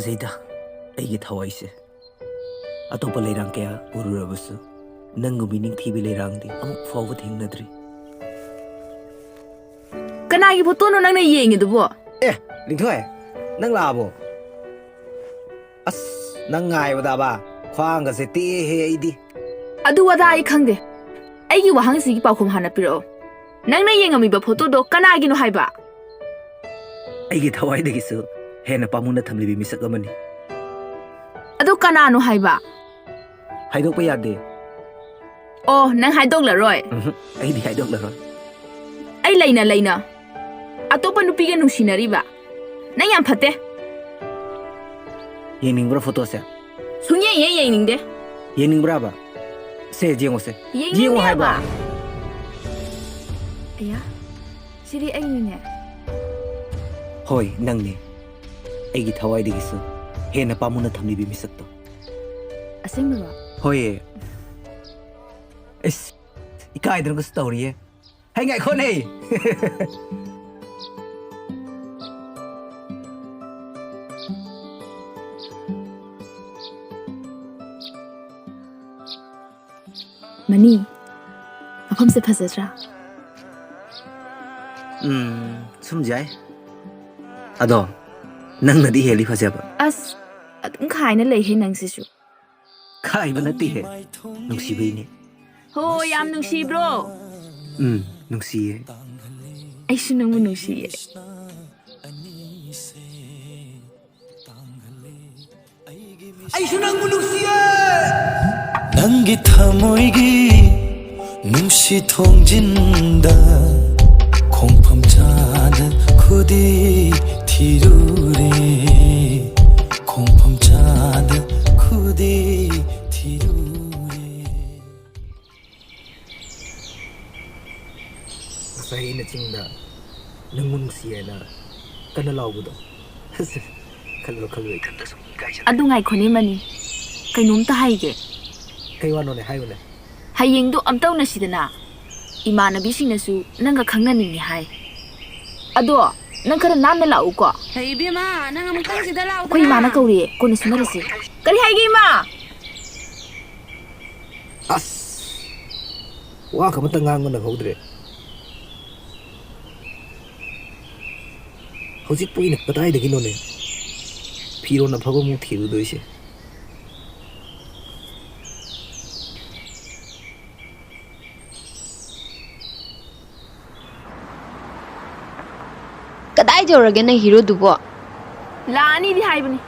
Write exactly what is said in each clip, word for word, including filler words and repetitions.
ꯐꯖꯩꯗ ꯑꯩꯒꯤ ꯊꯋꯥꯏꯁꯦ꯫ ꯑꯇꯣꯞꯄ ꯂꯩꯔꯥꯡ ꯀꯌꯥ ꯎꯔꯨꯔꯕꯁꯨ, ꯅꯪꯒꯨꯝꯕꯤ ꯅꯤꯡꯊꯤꯕꯤ ꯂꯩꯔꯥꯡꯗꯤ ꯑꯃꯨꯛ ꯐꯥꯎꯕ ꯊꯦꯡꯅꯗ꯭ꯔꯤ꯫ ꯀꯅꯥꯒꯤ ꯐꯣꯇꯣꯅꯣ ꯅꯪꯅ ꯌꯦꯡꯉꯤꯗꯨꯕꯣ? ꯑꯦ, ꯂꯤꯡꯊꯣꯏ, ꯅꯪ ꯂꯥꯛꯑꯕꯣ? ꯑꯁ, ꯅꯪ ꯉꯥꯏꯕꯗꯕ ꯈ꯭ꯋꯥꯡꯒꯁꯦ ꯇꯦꯛꯑꯦꯍꯦ ꯑꯩꯗꯤ꯫ ꯑꯗꯨ ꯑꯗꯥ ꯑꯩ ꯈꯪꯗꯦ꯫ ꯑꯩꯒꯤ ꯋꯥꯍꯪꯁꯤꯒꯤ ꯄꯥꯎꯈꯨꯝ ꯍꯥꯟꯅ ꯄꯤꯔꯛꯑꯣ꯫ ꯅꯪꯅ ꯌꯦꯡꯉꯝꯃꯤꯕ ꯐꯣꯇꯣꯗꯣ ꯀꯅꯥꯒꯤꯅꯣ ꯍꯥꯏꯕ? ꯑꯩꯒꯤ ꯊꯋꯥꯏꯗꯒꯤꯁꯨ ꯍꯦꯟꯅ ꯄꯥꯝꯃꯨꯅ ꯊꯝꯂꯤꯕꯤ ꯃꯤꯁꯛ ꯑꯃꯅꯤ꯫ ꯑꯗꯨ ꯀꯅꯥꯅꯣ ꯍꯥꯏꯕ? ꯍꯥꯏꯗꯣꯛꯄ ꯌꯥꯗꯦ꯫ ꯑꯣ, ꯅꯪ ꯍꯥꯏꯗꯣꯛꯂꯔꯣꯏ? ꯎꯝꯍꯨꯝ, ꯑꯩꯗꯤ ꯍꯥꯏꯗꯣꯛꯂꯔꯣꯏ꯫ ꯑꯩ ꯂꯩꯅ ꯂꯩꯅ ꯑꯇꯣꯞꯄ ꯅꯨꯄꯤꯒ ꯅꯨꯡꯁꯤꯅꯔꯤꯕ? ꯅꯪ ꯌꯥꯝ ꯐꯠꯇꯦ꯫ ꯌꯦꯡꯅꯤꯡꯕ꯭ꯔꯣ ꯐꯣꯇꯣꯁꯦ? ꯁꯨꯡꯌꯦꯡ ꯍꯦꯛ ꯌꯦꯡꯅꯤꯡꯗꯦ꯫ ꯌꯦꯡꯅꯤꯡꯕ꯭ꯔꯥꯕ? ꯁꯦ, ꯌꯦꯡꯉꯣꯁꯦ꯫ ꯌꯦꯡꯅꯤꯡꯗꯦ ꯌꯦꯡꯉꯣ ꯍꯥꯏꯕ꯫ ꯍꯥꯏꯕ꯫ ꯑꯌꯥ, ꯁꯤꯗꯤ ꯑꯩꯅꯤꯅꯦ꯫ ꯍꯣꯏ, ꯅꯪꯅꯦ꯫ ꯑꯩꯒꯤ ꯊꯋꯥꯏꯗꯒꯤꯁꯨ ꯍꯦꯟꯅ ꯄꯥꯝꯃꯨꯅ ꯊꯝꯂꯤꯕꯤ ꯃꯤꯁꯛꯇꯣ꯫ ꯑꯁꯦꯡꯕꯔꯣ? ꯍꯣꯏꯌꯦ꯫ ꯑꯁ, ꯏꯀꯥꯏꯗꯅꯒꯁꯨ ꯇꯧꯔꯤꯌꯦ꯫ ꯍꯩ, ꯉꯥꯏꯈꯣꯅꯦ! ꯃꯅꯤ, ꯃꯐꯝꯁꯦ ꯐꯖꯗ꯭ꯔꯥ? ꯎꯝ, ꯁꯨꯝ ꯌꯥꯏ꯫ ꯑꯗꯣ, ꯅꯪꯅꯗꯤ ꯍꯦꯜꯂꯤ ꯐꯖꯕ꯫ ꯑꯁ, ꯑꯗꯨꯝ ꯈꯥꯏꯅ ꯂꯩꯍꯦ ꯅꯪꯁꯤꯁꯨ꯫ ꯈꯥꯏꯕ ꯅꯠꯇꯦꯍꯦ, ꯅꯨꯡꯁꯤꯕꯩꯅꯦ꯫ ꯍꯣ, ꯌꯥꯝ ꯅꯨꯡꯁꯤꯕ꯭ꯔꯣ? ꯎꯝ, ꯅꯨꯡꯁꯤꯌꯦ꯫ ꯑꯩꯁꯨ ꯅꯪꯕꯨ ꯅꯨꯡꯁꯤꯌꯦ꯫ ꯑꯩꯁꯨ ꯅꯪꯕꯨ ꯅꯨꯡꯁꯤꯌꯦ꯫ ꯅꯪꯒꯤ ꯊꯃꯣꯏꯒꯤ ꯅꯨꯡꯁꯤ ꯊꯣꯡꯖꯤꯟꯗ ꯈꯣꯡꯐꯝ ꯆꯥꯗ ꯈꯨꯗꯤ ꯊꯤꯔꯨꯔꯦ꯫ ꯈꯣꯡꯐꯝ ꯆꯥꯗ ꯈꯨꯗꯤ ꯊꯤꯔꯨꯔꯦ꯫ ꯉꯁꯥꯏ ꯑꯩꯅ ꯆꯤꯡꯗ ꯅꯪꯕꯨ ꯅꯨꯡꯁꯤ ꯍꯥꯏꯅ ꯀꯟꯅ ꯂꯥꯎꯕꯗꯣ꯫ ꯈꯜꯂꯨꯔ ꯈꯜꯂꯨꯔ ꯏꯊꯟꯇ ꯁꯨꯝ ꯏꯀꯥꯏꯖꯔꯦ꯫ ꯑꯗꯨ ꯉꯥꯏꯈꯣꯅꯦ ꯃꯅꯤ, ꯀꯩꯅꯣꯝꯇ ꯍꯥꯏꯒꯦ꯫ ꯀꯩ ꯋꯥꯅꯣꯅꯦ? ꯍꯥꯏꯌꯨꯅꯦ꯫ ꯍꯌꯦꯡꯗꯣ ꯑꯝꯇ ꯎꯅꯁꯤꯗꯅ꯫ ꯏꯃꯥꯟꯅꯕꯤꯁꯤꯡꯅꯁꯨ ꯅꯪꯒ ꯈꯪꯅꯅꯤꯡꯉꯦ ꯍꯥꯏ꯫ ꯑꯗꯣ ꯅꯪ ꯈꯔ ꯅꯥꯟꯅ ꯂꯥꯛꯎꯀꯣ꯫ ꯍꯩ ꯏꯕꯦꯝꯃ, ꯅꯪ ꯑꯃꯨꯛꯇꯪ ꯁꯤꯗ ꯂꯥꯛꯎꯗꯅ꯫ ꯑꯩꯈꯣꯏ ꯏꯃꯥꯅ ꯀꯧꯔꯤꯌꯦ, ꯀꯣꯟꯅ ꯁꯤꯟꯅꯔꯁꯤ꯫ ꯀꯔꯤ ꯍꯥꯏꯒꯦ, ꯏꯃꯥ? ꯑꯁ! ꯋꯥ ꯑꯃꯇ ꯉꯥꯡꯕ ꯅꯪꯍꯧꯗ꯭ꯔꯦ꯫ ꯍꯧꯖꯤꯛꯄꯨ ꯑꯩꯅ ꯀꯗꯥꯏꯗꯒꯤꯅꯣꯅꯦ ꯐꯤꯔꯣꯟ ꯑꯐꯕ ꯑꯃꯨꯛ ꯊꯤꯔꯨꯗꯣꯏꯁꯦ? ꯀꯗꯥꯏ ꯌꯧꯔꯒꯦ ꯅꯪ ꯍꯤꯔꯣꯗꯨꯕꯣ? ꯂꯥꯛꯑꯅꯤꯗꯤ ꯍꯥꯏꯕꯅꯤ꯫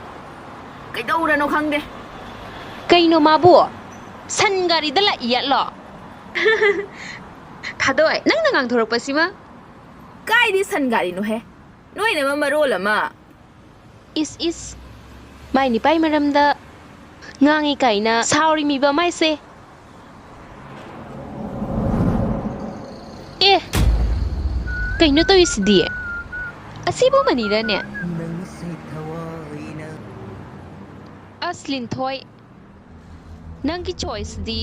ꯀꯩꯗꯧꯔꯅꯣ ꯈꯪꯗꯦ꯫ ꯀꯩꯅꯣ ꯃꯥꯕꯨ? ꯁꯟ ꯒꯥꯔꯤꯗ ꯂꯥꯛꯏ ꯌꯥꯠꯂꯣ? ꯊꯥꯗꯣꯏ, ꯅꯪꯅ ꯉꯥꯡꯊꯣꯔꯛꯄꯁꯤꯃ꯫ ꯀꯥꯏꯗꯤ ꯁꯟ ꯒꯥꯔꯤꯅꯣꯍꯦ? ꯅꯣꯏꯅ ꯑꯃ ꯃꯔꯣꯜ ꯑꯃ꯫ ꯏꯁ, ꯏꯁ꯫ ꯃꯥꯏ ꯅꯤꯄꯥꯏ ꯃꯔꯝꯗ ꯉꯥꯡꯉꯤ ꯀꯥꯏꯅ ꯁꯥꯎꯔꯤꯃꯤꯕ ꯃꯥꯏꯁꯦ꯫ ꯑꯦ, ꯀꯩꯅꯣ ꯇꯧꯔꯤꯁꯤꯗꯤ? ꯑꯁꯤꯕꯨ ꯃꯅꯤꯔꯅꯦ? ꯑꯁ, ꯂꯤꯟꯊꯣꯏ, ꯅꯪꯒꯤ choiceꯗꯤ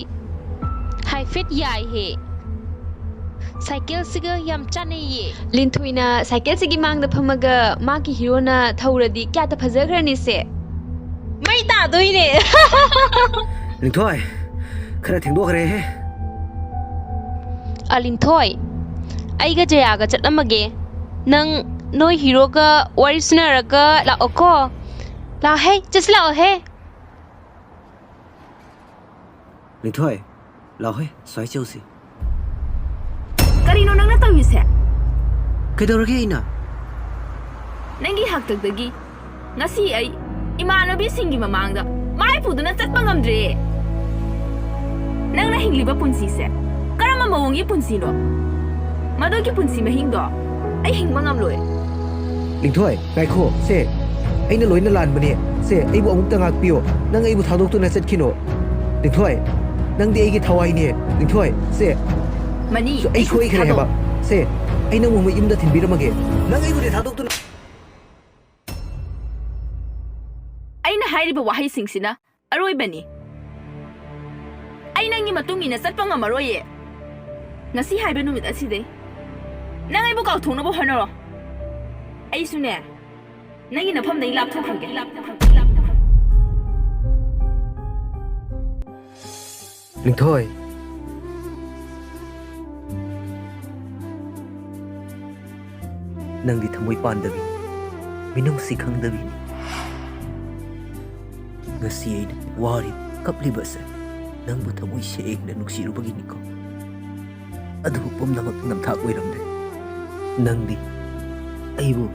ꯍꯥꯏꯐꯦꯠ ꯌꯥꯏꯍꯦ꯫ ꯁꯥꯏꯀꯜꯁꯤꯒ ꯌꯥꯝ ꯆꯥꯟꯅꯩꯌꯦ꯫ ꯂꯤꯟꯊꯣꯏꯅ ꯁꯥꯏꯀꯜꯁꯤꯒꯤ ꯃꯥꯡꯗ ꯐꯝꯃꯒ ꯃꯥꯒꯤ ꯍꯤꯔꯣꯅ ꯊꯧꯔꯗꯤ ꯀꯌꯥꯗ ꯐꯖꯈ꯭ꯔꯅꯤꯁꯦ꯫ ꯃꯩ ꯇꯥꯗꯣꯏꯅꯦ꯫ ꯂꯤꯟꯊꯣꯏ, ꯈꯔ ꯊꯦꯡꯗꯣꯛꯈ꯭ꯔꯦꯍꯦ꯫ ꯑ, ꯂꯤꯟꯊꯣꯏ, ꯑꯩꯒ ꯖꯌꯥꯒ ꯆꯠꯂꯝꯃꯒꯦ꯫ ꯅꯪ ꯅꯣꯏ ꯍꯤꯔꯣꯒ ꯋꯥꯔꯤ ꯁꯥꯟꯅꯔꯒ ꯂꯥꯛꯑꯣꯀꯣ꯫ ꯂꯥꯛꯑꯣꯍꯦ, ꯆꯠꯁꯤ ꯂꯥꯛꯑꯣꯍꯦ꯫ ꯂꯤꯟꯊꯣꯏ, ꯂꯥꯛꯑꯣꯍꯦ, ꯁ꯭ꯋꯥꯏ ꯆꯧꯁꯤ꯫ ꯀꯔꯤꯅꯣ ꯅꯪꯅ ꯇꯧꯔꯤꯁꯦ? ꯀꯩꯗꯧꯔꯒꯦ ꯑꯩꯅ? ꯅꯪꯒꯤ ꯍꯥꯛꯇꯛꯇꯒꯤ ꯉꯁꯤ ꯑꯩ ꯏꯃꯥꯟꯅꯕꯤꯁꯤꯡꯒꯤ ꯃꯃꯥꯡꯗ ꯃꯥꯏ ꯄꯨꯗꯨꯅ ꯆꯠꯄ ꯉꯝꯗ꯭ꯔꯦ꯫ ꯅꯪꯅ ꯍꯤꯡꯂꯤꯕ ꯄꯨꯟꯁꯤꯁꯦ ꯀꯔꯝꯕ ꯃꯑꯣꯡꯒꯤ ꯄꯨꯟꯁꯤꯅꯣ? ꯃꯗꯨꯒꯤ ꯄꯨꯟꯁꯤ ꯃꯍꯤꯡꯗꯣ ꯑꯩ ꯍꯤꯡꯕ ꯉꯝꯂꯣꯏ꯫ ꯂꯤꯟꯊꯣꯏ, ꯉꯥꯏꯈꯣ, ꯁꯦ, ꯑꯩꯅ ꯂꯣꯏꯅ ꯂꯥꯟꯕꯅꯦ꯫ ꯁꯦ, ꯑꯩꯕꯨ ꯑꯃꯨꯛꯇ ꯉꯥꯛꯄꯤꯌꯣ꯫ ꯅꯪ ꯑꯩꯕꯨ ꯊꯥꯗꯣꯛꯇꯨꯅ ꯆꯠꯈꯤꯅꯣ꯫ ꯂꯤꯟꯊꯣꯏ, ꯅꯪꯗꯤ ꯑꯩꯒꯤ ꯊꯋꯥꯏꯅꯦ꯫ ꯂꯤꯟꯊꯣꯏ, ꯁꯦ꯫ ꯃꯅꯤ, ꯑꯩ ꯑꯩ ꯁꯣꯏꯈ꯭ꯔꯦ ꯊꯥꯗꯣꯛ- ꯍꯥꯏꯕ꯫ ꯁꯦ, ꯑꯩ ꯅꯪꯕꯨ ꯃꯌꯨꯝꯗ ꯊꯤꯟꯕꯤꯔꯝꯃꯒꯦ꯫ ꯅꯪ ꯑꯩꯕꯨꯗꯤ ꯊꯥꯗꯣꯛꯇꯨꯅ꯫ ꯑꯩꯅ ꯍꯥꯏꯔꯤꯕ ꯋꯥꯍꯩꯁꯤꯡꯁꯤꯅ ꯑꯔꯣꯏꯕꯅꯤ꯫ ꯑꯩ ꯅꯪꯒꯤ ꯃꯇꯨꯡ ꯏꯟꯅ ꯆꯠꯄ ꯉꯝꯃꯔꯣꯏꯌꯦ꯫ ꯉꯁꯤ ꯍꯥꯏꯕ ꯅꯨꯃꯤꯠ ꯑꯁꯤꯗꯩ ꯅꯪ ꯑꯩꯕꯨ ꯀꯥꯎꯊꯣꯛꯅꯕ ꯍꯣꯠꯅꯔꯣ꯫ ꯑꯩꯁꯨꯅꯦ, ꯅꯪꯒꯤ ꯅꯐꯝꯗꯒꯤ ꯂꯥꯞꯊꯣꯛꯈ꯭ꯔꯒꯦ꯫ ꯂꯤꯡꯊꯣꯏ, ꯅꯪꯗꯤ ꯊꯃꯣꯏ ꯄꯥꯟꯗꯕꯤ, ꯃꯤꯅꯨꯡꯁꯤ ꯈꯪꯗꯕꯤꯅꯤ꯫ ꯉꯁꯤ ꯑꯩꯅ ꯋꯥꯔꯤ ꯀꯞꯂꯤꯕꯁꯦ ꯅꯪꯕꯨ ꯊꯃꯣꯏ ꯁꯦꯡꯅ ꯅꯨꯡꯁꯤꯔꯨꯕꯒꯤꯅꯤꯀꯣ꯫ ꯑꯗꯨꯕꯨ ꯄꯨꯝꯅꯃꯛ ꯅꯝꯊꯥꯛ ꯑꯣꯏꯔꯝꯂꯦ꯫ ꯅꯪꯗꯤ ꯑꯩꯕꯨ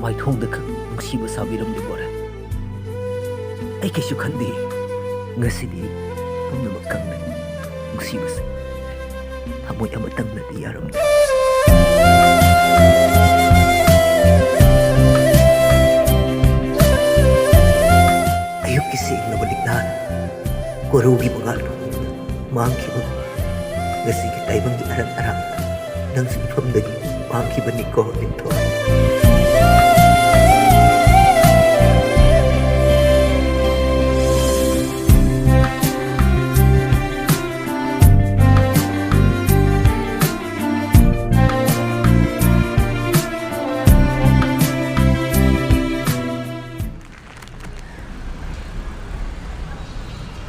ꯃꯥꯏꯊꯣꯡꯗ ꯈꯛ ꯅꯨꯡꯁꯤꯕ ꯁꯥꯕꯤꯔꯝꯂꯤꯕꯣꯔꯦ? ꯑꯩ ꯀꯩꯁꯨ ꯈꯟꯗꯦ꯫ ꯉꯁꯤꯗꯤ ꯄꯨꯝꯅꯃꯛ ꯈꯪꯂꯦ꯫ ꯅꯨꯡꯁꯤꯕꯁꯦ ꯊꯃꯣꯏ ꯑꯃꯇꯪꯅꯗꯤ ꯌꯥꯔꯝꯗꯦ꯫ ꯑꯌꯨꯛꯀꯤ ꯁꯦꯡꯂꯕ ꯂꯤꯛꯂꯥꯅ ꯀꯣꯔꯧꯒꯤ ꯃꯉꯥꯜ ꯃꯥꯡꯈꯤꯕ ꯉꯁꯤꯒꯤ ꯇꯥꯏꯕꯪꯒꯤ ꯑꯔꯛ ꯑꯔꯥꯛ ꯅꯪꯁꯨ ꯏꯐꯝꯗꯒꯤ ꯃꯥꯡꯈꯤꯕꯅꯤꯀꯣ, ꯂꯤꯟꯊꯣꯏ꯫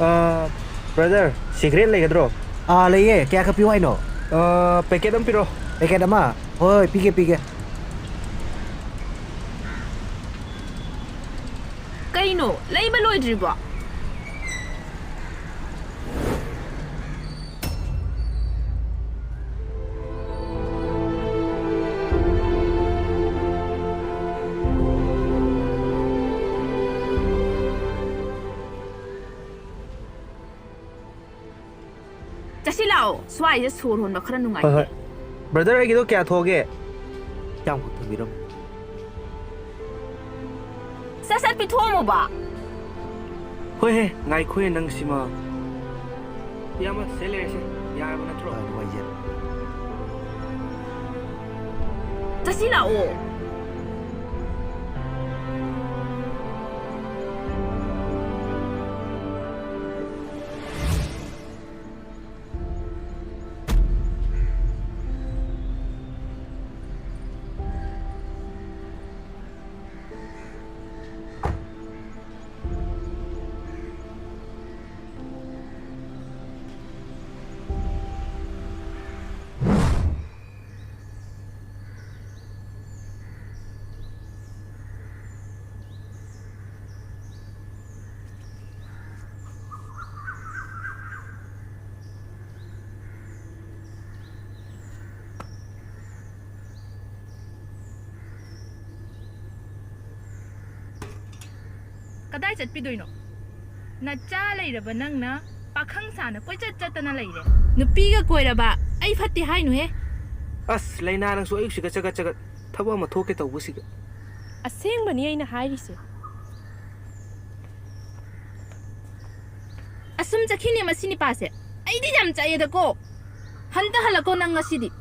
ꯑꯥ, ꯕ꯭ꯔꯗꯔ, ꯁꯤꯒꯔꯦꯠ ꯂꯩꯒꯗ꯭ꯔꯣ? ꯑꯥ, ꯂꯩꯌꯦ꯫ ꯀꯌꯥ ꯈꯛ ꯄꯤꯌꯨ ꯍꯥꯏꯅꯣ? ꯑꯥ, ꯄꯦꯀꯦꯠ ꯑꯃ ꯄꯤꯔꯣ꯫ ꯄꯦꯀꯦꯠ ꯑꯃ? ꯍꯣꯏ, ꯍꯣꯏ, ꯄꯤꯒꯦ, ꯄꯤꯒꯦ꯫ ꯀꯩꯅꯣ, ꯂꯩꯕ ꯂꯣꯏꯗ꯭ꯔꯤꯕꯣ? ꯆꯠꯁꯤ ꯂꯥꯛꯑꯣ, ꯁ꯭ꯋꯥꯏꯁꯦ ꯁꯣꯔ ꯍꯣꯟꯕ ꯈꯔ ꯍꯣꯏ, ꯅꯨꯡꯉꯥꯏꯇꯦ꯫ ꯍꯣꯏ꯫ ꯕ꯭ꯔꯗꯔ, ꯑꯩꯒꯤꯗꯣ ꯀꯌꯥ ꯊꯣꯛꯑꯒꯦ? ꯆꯥꯝꯃꯈꯛ ꯊꯝꯕꯤꯔꯝꯃꯣ꯫ ꯁꯠ ꯁꯠ ꯄꯤꯊꯣꯛꯑꯝꯃꯣꯕ꯫ ꯍꯣꯏꯍꯦ, ꯉꯥꯏꯈꯣꯍꯦ ꯅꯪ ꯁꯤꯃ꯫ ꯏꯌꯥꯝꯕ, ꯁꯦ ꯂꯩꯔꯦꯁꯦ꯫ ꯌꯥꯔꯕ ꯅꯠꯇ꯭ꯔꯣ? ꯑꯥ, ꯅꯨꯡꯉꯥꯏꯖꯔꯦ꯫ ꯆꯠꯁꯤ ꯂꯥꯛꯑꯣ꯫ ꯀꯗꯥꯏ ꯆꯠꯄꯤꯗꯣꯏꯅꯣ? ꯅꯆꯥ ꯂꯩꯔꯕ ꯅꯪꯅ ꯄꯥꯈꯪ ꯁꯥꯅ ꯀꯣꯏꯆꯠ ꯆꯠꯇꯅ ꯂꯩꯔꯦ꯫ ꯅꯨꯄꯤꯒ ꯀꯣꯏꯔꯕ ꯑꯩ ꯐꯠꯇꯦ ꯍꯥꯏꯅꯨꯍꯦ꯫ ꯑꯁ, ꯂꯩꯅꯥ, ꯅꯪꯁꯨ ꯑꯌꯨꯛꯁꯤꯒ ꯆꯒꯠ ꯆꯒꯠ꯫ ꯊꯕꯛ ꯑꯃ ꯊꯣꯛꯀꯦ ꯇꯧꯕꯁꯤꯒ꯫ ꯑꯁꯦꯡꯕꯅꯤ ꯑꯩꯅ ꯍꯥꯏꯔꯤꯁꯦ꯫ ꯑꯁꯨꯝ ꯆꯠꯈꯤꯅꯦ ꯃꯁꯤ ꯅꯤꯄꯥꯁꯦ꯫ ꯑꯩꯗꯤ ꯌꯥꯝ ꯆꯥꯛꯑꯦꯗꯀꯣ꯫ ꯍꯟꯇ ꯍꯜꯂꯛꯀꯣ ꯅꯪ ꯉꯁꯤꯗꯤ꯫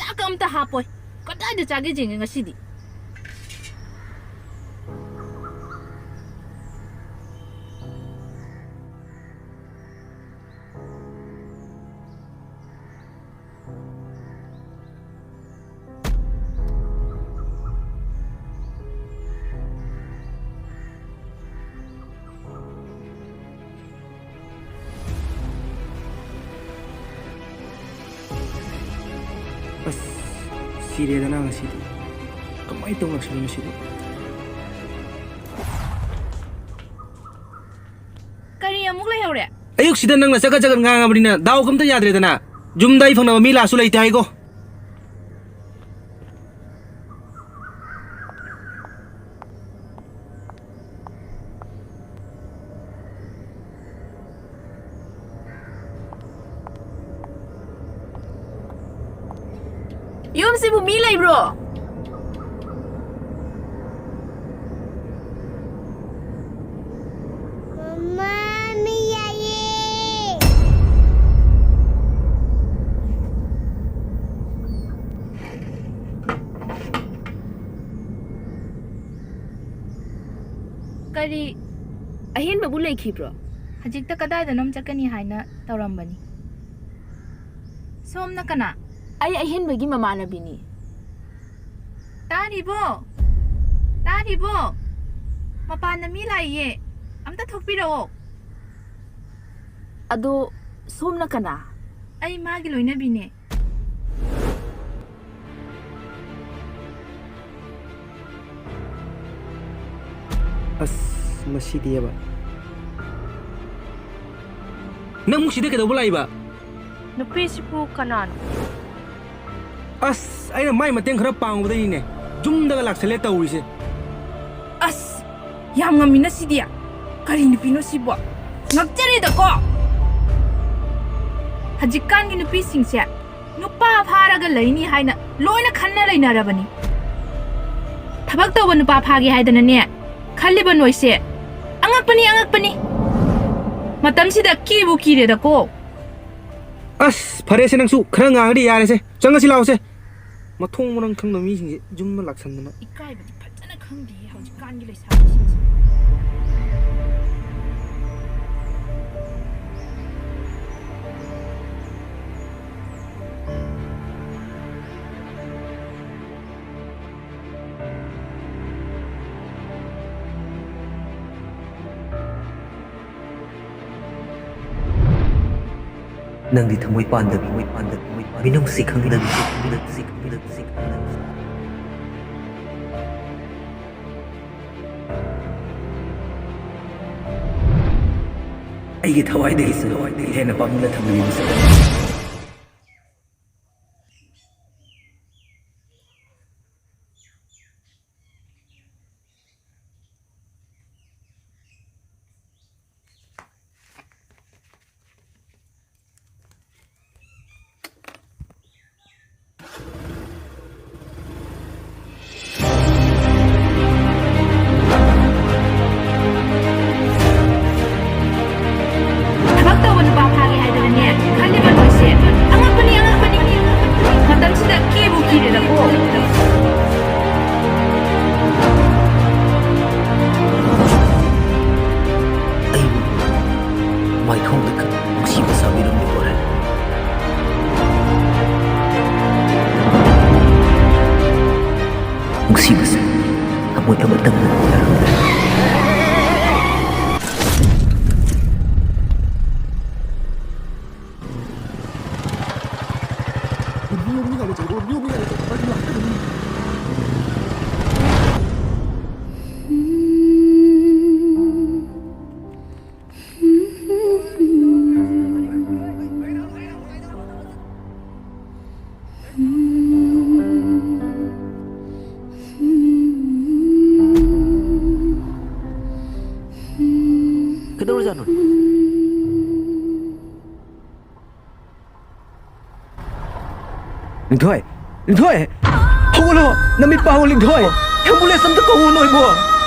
ꯆꯥꯛꯀ ꯑꯝꯇ ꯍꯥꯞꯄꯣꯏ꯫ ꯀꯗꯥꯏꯗ ꯆꯥꯒꯦ ꯌꯦꯡꯒꯦ ꯉꯁꯤꯗꯤ꯫ ꯑꯁ, ꯁꯤꯔꯦꯗꯅ ꯉꯁꯤꯗꯤ꯫ ꯀꯃꯥꯏꯅ ꯇꯧꯅ ꯁꯤꯔꯦ ꯉꯁꯤꯗꯤ? ꯀꯔꯤ ꯑꯃꯨꯛ ꯂꯩꯍꯧꯔꯦ? ꯑꯌꯨꯛꯁꯤꯗ ꯅꯪꯅ ꯆꯒꯠ ꯆꯒꯠ ꯉꯥꯡꯉꯕꯅꯤꯅ ꯗꯥꯎꯒ ꯑꯝꯇ ꯌꯥꯗ꯭ꯔꯦꯗꯅ꯫ ꯌꯨꯝꯗ ꯑꯩ ꯐꯪꯅꯕ ꯃꯤ ꯂꯥꯛꯁꯨ ꯂꯩꯇꯦ ꯍꯥꯏꯀꯣ꯫ ꯌꯨꯝꯁꯤꯕꯨ ꯃꯤ ꯂꯩꯕ꯭ꯔꯣ? ꯃꯃꯥ, ꯃꯤ ꯂꯩꯌꯦ꯫ ꯀꯔꯤ? ꯑꯍꯦꯟꯕꯕꯨ ꯂꯩꯈꯤꯕ꯭ꯔꯣ? ꯍꯧꯖꯤꯛꯇ ꯀꯗꯥꯏꯗꯅꯣꯝ ꯆꯠꯀꯅꯤ ꯍꯥꯏꯅ ꯇꯧꯔꯝꯕꯅꯤ꯫ ꯁꯣꯝꯅ ꯀꯅꯥ? ꯑꯩ ꯑꯍꯦꯟꯕꯒꯤ ꯃꯃꯥꯟꯅꯕꯤꯅꯤ꯫ ꯇꯥꯔꯤꯕꯣ? ꯇꯥꯔꯤꯕꯣ? ꯃꯄꯥꯟꯗ ꯃꯤ ꯂꯥꯛꯏꯌꯦ꯫ ꯑꯝꯇ ꯊꯣꯛꯄꯤꯔꯛꯑꯣ꯫ ꯑꯗꯣ ꯁꯣꯝꯅ ꯀꯅꯥ? ꯑꯩ ꯃꯥꯒꯤ ꯂꯣꯏꯅꯕꯤꯅꯦ꯫ ꯑꯁ, ꯃꯁꯤꯗꯤꯕ꯫ ꯅꯪ ꯑꯃꯨꯛ ꯁꯤꯗ ꯀꯩꯗꯧꯕ ꯂꯥꯛꯏꯕ? ꯅꯨꯄꯤꯁꯤꯕꯨ ꯀꯅꯥꯅꯣ? ꯑꯁ, ꯑꯩꯅ ꯃꯥꯏ ꯃꯇꯦꯡ ꯈꯔ ꯄꯥꯡꯉꯨꯕꯗꯩꯅꯤꯅꯦ ꯌꯨꯝꯗꯒ ꯂꯥꯛꯁꯜꯂꯦ ꯇꯧꯔꯤꯁꯦ꯫ ꯑꯁ, ꯌꯥꯝ ꯉꯝꯃꯤꯅ ꯁꯤꯗꯤ꯫ ꯀꯔꯤ ꯅꯨꯄꯤꯅꯣ ꯁꯤꯕꯣ? ꯉꯛꯆꯔꯦꯗꯀꯣ꯫ ꯍꯧꯖꯤꯛꯀꯥꯟꯒꯤ ꯅꯨꯄꯤꯁꯤꯡꯁꯦ ꯅꯨꯄꯥ ꯐꯥꯔꯒ ꯂꯩꯅꯤ ꯍꯥꯏꯅ ꯂꯣꯏꯅ ꯈꯟꯅ ꯂꯩꯅꯔꯕꯅꯤ꯫ ꯊꯕꯛ ꯇꯧꯕ ꯅꯨꯄꯥ ꯐꯥꯒꯦ ꯍꯥꯏꯗꯅꯅꯦ ꯈꯜꯂꯤꯕ ꯅꯣꯏꯁꯦ ꯑꯉꯛꯄꯅꯤ, ꯑꯉꯛꯄꯅꯤ꯫ ꯃꯇꯝꯁꯤꯗ ꯀꯤꯕꯨ ꯀꯤꯔꯦꯗꯀꯣ꯫ ꯑꯁ, ꯐꯔꯦꯁꯦ, ꯅꯪꯁꯨ ꯈꯔ ꯉꯥꯡꯉꯗꯤ ꯌꯥꯔꯦꯁꯦ꯫ ꯆꯪꯉꯁꯤ ꯂꯥꯛꯑꯣꯁꯦ꯫ ꯃꯊꯣꯡ ꯃꯔꯝ ꯈꯪꯗꯕ ꯃꯤꯁꯤꯡꯁꯦ ꯌꯨꯝꯗ ꯂꯥꯛꯁꯟꯗꯅ꯫ ꯏꯀꯥꯏꯕꯗꯤ ꯐꯖꯅ ꯈꯪꯗꯦ ꯍꯧꯖꯤꯛꯀꯥꯟꯒꯤ ꯂꯩꯁꯥꯕꯤꯁꯤꯡꯁꯦ꯫ ꯅꯪꯗꯤ ꯊꯃꯣꯏ ꯄꯥꯟꯗꯕꯤ, ꯊꯃꯣꯏ ꯄꯥꯟꯗꯕꯤ, ꯊꯃꯣꯏ ꯄꯥꯟꯗꯕꯤ, ꯃꯤꯅꯨꯡꯁꯤ ꯈꯪꯗꯕꯤ, ꯃꯤꯅꯨꯡꯁꯤ ꯈꯪꯗꯕꯤ, ꯃꯤꯅꯨꯡꯁꯤ ꯈꯪꯗꯕꯤ꯫ ꯑꯩꯒꯤ ꯊꯋꯥꯏꯗꯒꯤꯁꯨ ꯍꯦꯟꯅ ꯄꯥꯝꯃꯨꯅ ꯊꯝꯂꯤꯕꯁꯦ꯫ ꯊꯕꯛ ꯇꯧꯕ ꯅꯨꯄꯥ ꯐꯥꯒꯦ ꯍꯥꯏꯗꯅꯅꯦ ꯈꯜꯂꯤꯕ ꯅꯣꯏꯁꯦ ꯀꯩꯗꯧꯔꯖꯥꯠꯅꯣ? ꯂꯤꯡꯊꯣꯏ! ꯂꯤꯡꯊꯣꯏ! ꯍꯧꯒꯠꯂꯣ! ꯅꯃꯤꯠ ꯄꯥꯡꯉꯣ, ꯂꯤꯡꯊꯣꯏ! ꯑꯦꯝꯕꯨꯂꯦꯟꯁ ꯑꯝꯇ ꯀꯧꯋꯣ, ꯅꯣꯏꯕꯣ!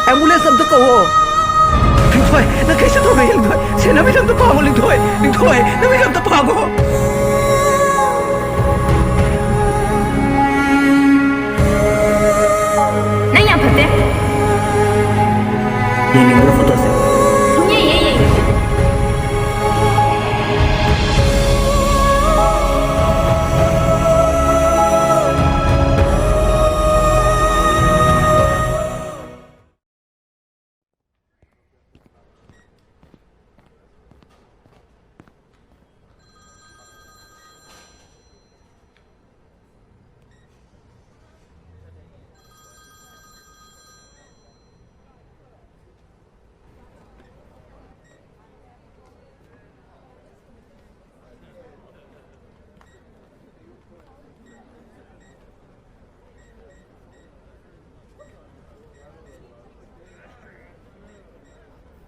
ꯑꯦꯝꯕꯨꯂꯦꯟꯁ ꯑꯝꯇ ꯀꯧꯋꯣ! ꯂꯤꯡꯊꯣꯏ, ꯅꯪ ꯀꯩꯁꯨ ꯇꯧꯔꯣꯏ, ꯂꯤꯡꯊꯣꯏ! ꯁꯦ, ꯅꯃꯤꯠ ꯑꯝꯇ ꯄꯥꯡꯉꯣ, ꯂꯤꯡꯊꯣꯏ! ꯂꯤꯡꯊꯣꯏ, ꯅꯃꯤꯠ ꯑꯝꯇ ꯄꯥꯡꯉꯣ! ꯅꯪ ꯌꯥꯝ ꯐꯠꯇꯦ꯫ ꯌꯦꯡꯅꯤꯡꯕ꯭ꯔꯣ ꯐꯣꯇꯣꯁꯦ? ꯁꯨꯡꯌꯦꯡ ꯌꯦꯡ ꯌꯦꯡꯗꯦ꯫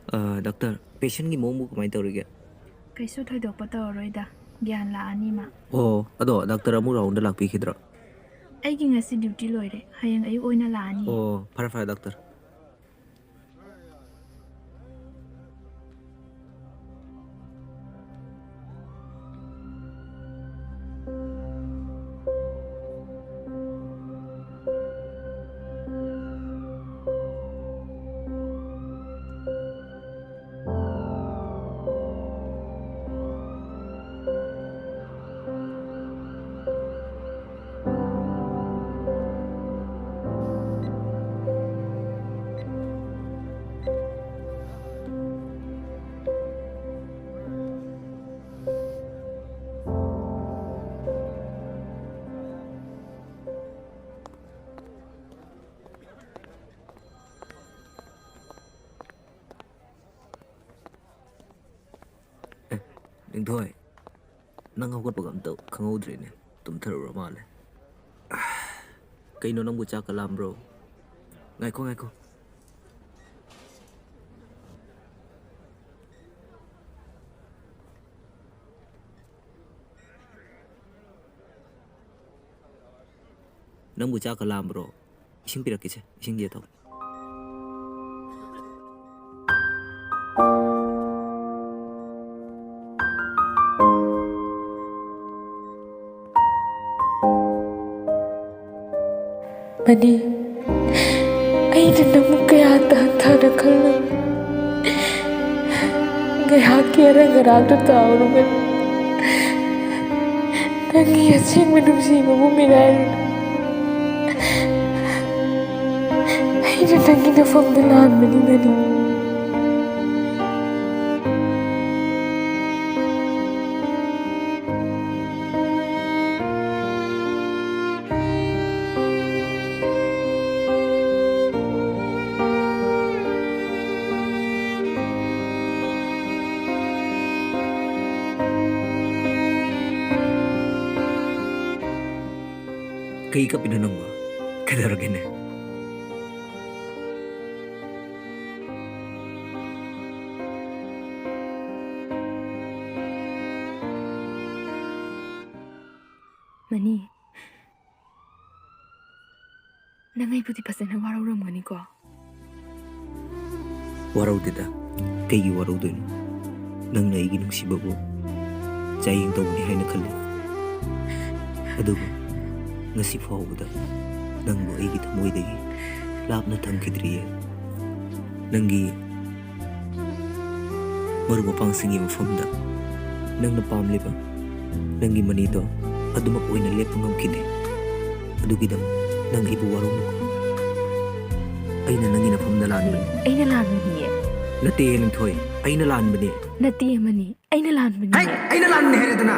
ꯑ, ꯗꯥꯛꯇꯔ, ꯄꯦꯁꯦꯟꯒꯤ ꯃꯑꯣꯡꯕꯨ ꯀꯃꯥꯏꯅ ꯇꯧꯔꯤꯒꯦ? ꯀꯩꯁꯨ ꯊꯣꯏꯗꯣꯛꯄ ꯇꯧꯔꯔꯣꯏꯗ, ꯒ꯭ꯌꯥꯟ ꯂꯥꯛꯑꯅꯤ ꯃꯥ꯫ ꯑꯣ, ꯑꯗꯣ ꯗꯥꯛꯇꯔ ꯑꯃꯨꯛ ꯔꯥꯎꯟꯗ ꯂꯥꯛꯄꯤꯈꯤꯗ꯭ꯔꯣ? ꯑꯩꯒꯤ ꯉꯁꯤ ꯗ꯭ꯌꯨꯇꯤ ꯂꯣꯏꯔꯦ, ꯍꯌꯦꯡ ꯑꯌꯨꯛ ꯑꯣꯏꯅ ꯂꯥꯛꯑꯅꯤ꯫ ꯑꯣ, ꯐꯔꯦ ꯐꯔꯦ ꯗꯥꯛꯇꯔ꯫ ꯑꯦ, ꯂꯤꯡꯊꯣꯏ, ꯅꯪ ꯍꯧꯒꯠꯄꯒ ꯑꯝꯇ ꯈꯪꯍꯧꯗ꯭ꯔꯦꯅꯦ꯫ ꯇꯨꯝꯊꯔꯨꯔ ꯃꯥꯜꯂꯦ꯫ ꯀꯩꯅꯣ, ꯅꯪꯕꯨ ꯆꯥꯛꯀ ꯂꯥꯝꯕ꯭ꯔꯣ? ꯉꯥꯏꯈꯣ, ꯉꯥꯏꯈꯣ꯫ ꯅꯪꯕꯨ ꯆꯥꯛꯀ ꯂꯥꯝꯕ꯭ꯔꯣ? ꯏꯁꯤꯡ ꯄꯤꯔꯛꯀꯦꯁꯦ, ꯏꯁꯤꯡꯁꯦ ꯊꯛꯑꯣ꯫ ꯃꯅꯤ, ꯑꯩꯅ ꯅꯪꯕꯨ ꯀꯌꯥꯗ ꯍꯟꯊꯅ ꯈꯜꯂꯨ꯫ ꯉꯥꯏꯍꯥꯛꯀꯤ ꯑꯔꯪ ꯑꯔꯥꯛꯇ ꯇꯥꯎꯔꯨꯕꯅꯤ꯫ ꯅꯪꯒꯤ ꯑꯁꯦꯡꯕ ꯅꯨꯡꯁꯤꯕꯕꯨ ꯃꯤꯔꯥꯏꯔꯨꯅꯨ꯫ ꯑꯩꯅ ꯅꯪꯒꯤ ꯅꯐꯝꯗ ꯂꯥꯟꯕꯅꯤ, ꯃꯅꯤ꯫ ꯀꯩ ꯀꯞꯄꯤꯅꯣ ꯅꯪꯕꯣ? ꯀꯩꯗꯧꯔꯒꯦꯅꯦ? ꯃꯅꯤ, ꯅꯪ ꯑꯩꯕꯨꯗꯤ ꯐꯖꯅ ꯋꯥꯔꯧꯔꯝꯒꯅꯤꯀꯣ? ꯋꯥꯔꯧꯗꯦꯗ꯫ ꯀꯩꯒꯤ ꯋꯥꯔꯧꯗꯣꯏꯅꯣ? ꯅꯪꯅ ꯑꯩꯒꯤ ꯅꯨꯡꯁꯤꯕꯕꯨ ꯆꯥꯌꯦꯡ ꯇꯧꯒꯅꯤ ꯍꯥꯏꯅ ꯈꯜꯂꯤ꯫ ꯑꯗꯨꯕꯨ ꯉꯁꯤ ꯐꯥꯎꯕꯗ ꯅꯪꯕꯨ ꯑꯩꯒꯤ ꯊꯃꯣꯏꯗꯒꯤ ꯂꯥꯞꯅ ꯊꯝꯈꯤꯗ꯭ꯔꯤꯌꯦ꯫ ꯅꯪꯒꯤ ꯃꯔꯨꯞ ꯃꯄꯥꯡꯁꯤꯡꯒꯤ ꯃꯐꯝꯗ ꯅꯪꯅ ꯄꯥꯝꯂꯤꯕ ꯅꯪꯒꯤ ꯃꯅꯤꯗꯣ ꯑꯗꯨꯃꯛ ꯑꯣꯏꯅ ꯂꯦꯞꯄ ꯉꯝꯈꯤꯗꯦ꯫ ꯑꯗꯨꯒꯤꯗꯃꯛ ꯅꯪ ꯑꯩꯕꯨ ꯋꯥꯔꯧꯅꯨꯀꯣ꯫ ꯑꯩꯅ ꯅꯪꯒꯤ ꯅꯐꯝꯗ ꯂꯥꯟꯕꯅꯤ꯫ ꯑꯩꯅ ꯂꯥꯟꯕꯅꯤꯌꯦ꯫ ꯅꯠꯇꯦ, ꯂꯤꯟꯊꯣꯏ, ꯑꯩꯅ ꯂꯥꯟꯕꯅꯤ꯫ ꯅꯠꯇꯦ, ꯃꯅꯤ, ꯑꯩꯅ ꯂꯥꯟꯕꯅꯤ꯫ ꯍꯩ, ꯑꯩꯅ ꯂꯥꯟꯕꯅꯤ ꯍꯥꯏꯔꯦꯗꯅ꯫